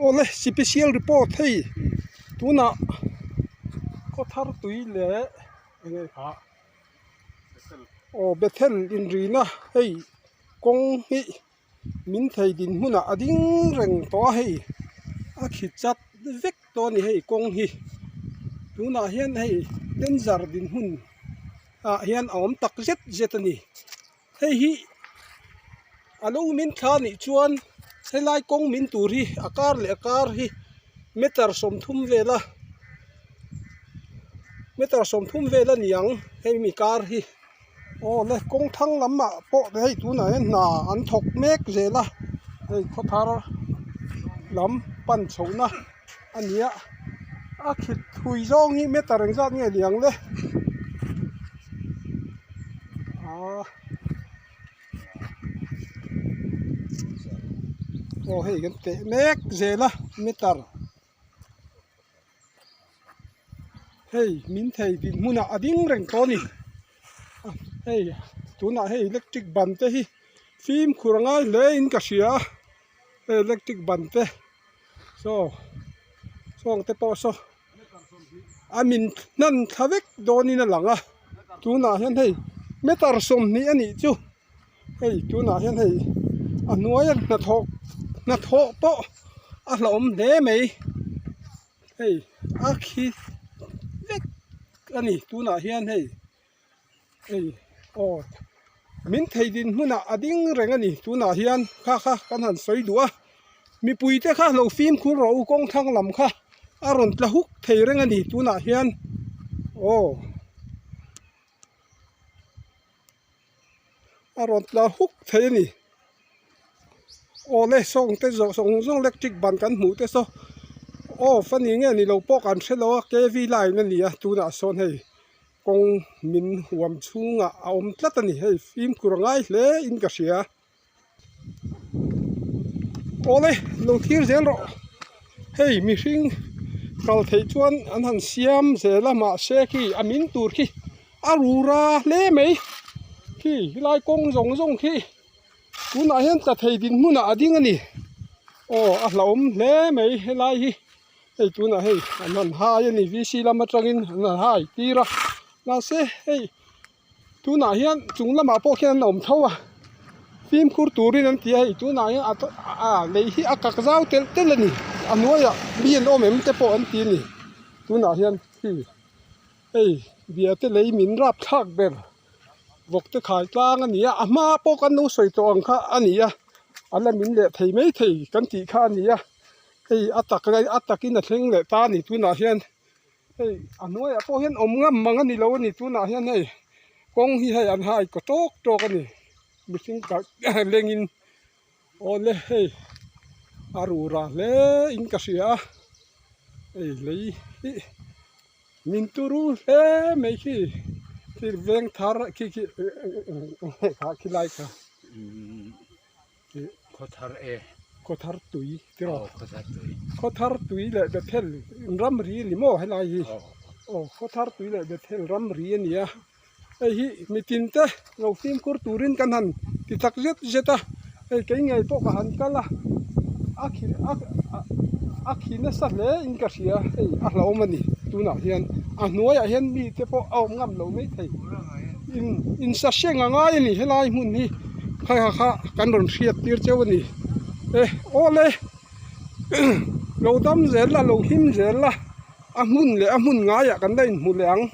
Awle sipisial report hei tunah khaw thar tui leh eng nge kha aw bethel inrina hei kawng hi min thei din hmunah a ding reng tawh a hei a khi chat vek tawh a ni hei kawng hi tunah hian hei danger dinhmun ah hian a awm tak zet zet a ni. Hei hi a lo min thla anih chuan helai kawng min tur hi a kar leh a kar hi meter 30 vela meter 30 vel a ni ang hei mi kar hi aw le kawng thlang lamah pawh hei tunah hian hna an thawk mek zel a hei khawthar lam pan chhohna a ni a a khit thui zawng hi meter engzat nge ni ang le aaa aw hei kan teh mek zel a meter hei min thei dinhmunah a ding reng tawh a ni hei tunah hei electric ban te hi fimkhur a ngai hle in ka hria a hei electric ban te. Saw sawng te pawh saw a min hnan thla vek dawnin a lang a tunah hian hei meter 20 a nih chu hei tunah hian hei a hnuaia hnathawh hnathawh pawh a hlauhawm hle mai hei a khi vek a ni tunah hian hei. Hei aw min thei din hmunah a ding reng a ni tunah hian kha kha kan han sawi duh a mipui te kha lo fimkhur rawh u kawng thlang lam kha a rawn tla huk thei reng a ni tunah hian aw a rawn tla huk thei a ni awle sawng te zawh zawng zawng electric ban kan hmuh te saw off a ni nge ni lo pawh kan hre lo a K V line a ni a tunah sawn hei. Kawng min huam chhungah a awm tlat a ni hei fimkhur a ngai hle in ka hria awle lo thlir zel rawh hei mihring kal theih chuan an han siam zel a mahse khi a min tur khi a rura hle mai khi helai kawng zawng zawng khi tunah hian tla thei dinhmunah a ding a ni aw a hlauhawm hle mai helai hi. Hei tunah hei an han hai a ni V_C lam atangin an han hai tir a mahse hei tunah hian chung lamah pawh khian an awm tho a fimkhur turin an ti a hei tunah hian a a lei hi a kak zau telh telh a ni a hnuaiah mi an awm em te pawh an ti a ni tunah hian khi hei biate lei min rap thlak ber vawk te khai tlang a ni a a hma pawh kan lo sawi tawh ang kha a ni a a la min leh thei maithei kan tih kha a ni a. Hei a tak a takin a thleng leh ta a ni tunah hian hei a hnuaiah pawh hian awm ngam mang a ni lo a ni tunah hian hei kawng hi hei an hai kaw tawk tawk a ni mihring kal lengin awle hei a rura hle in ka hria a hei lei hi min turu hle mai khi khi veng thar khi khi kha lai kha. Khawthar e. Khawthar tui ti rawh. Aw khawthar tui. Khawthar tui leh Bethel ramri a ni maw helai hi? Aw. Aw khawthar tui leh Bethel ramri a ni a. Hei hi mitin te lo fimkhur turin kan han ti tak zet zet a. Hei kei ngei pawh ka han kal a, a khi a a khi nasa hle in ka hria hei a hlauhawm a ni tunah hian a hnuaiah hian mite pawh a awm ngam lo maithei. In insahreng a ngai a ni helai hmun hi. Kha kha kha kan rawn hriat tir cheu a ni e awle lo dam zel la lo him zel la a hmun leh a hmun ngaiah kan la inhmu leh ang.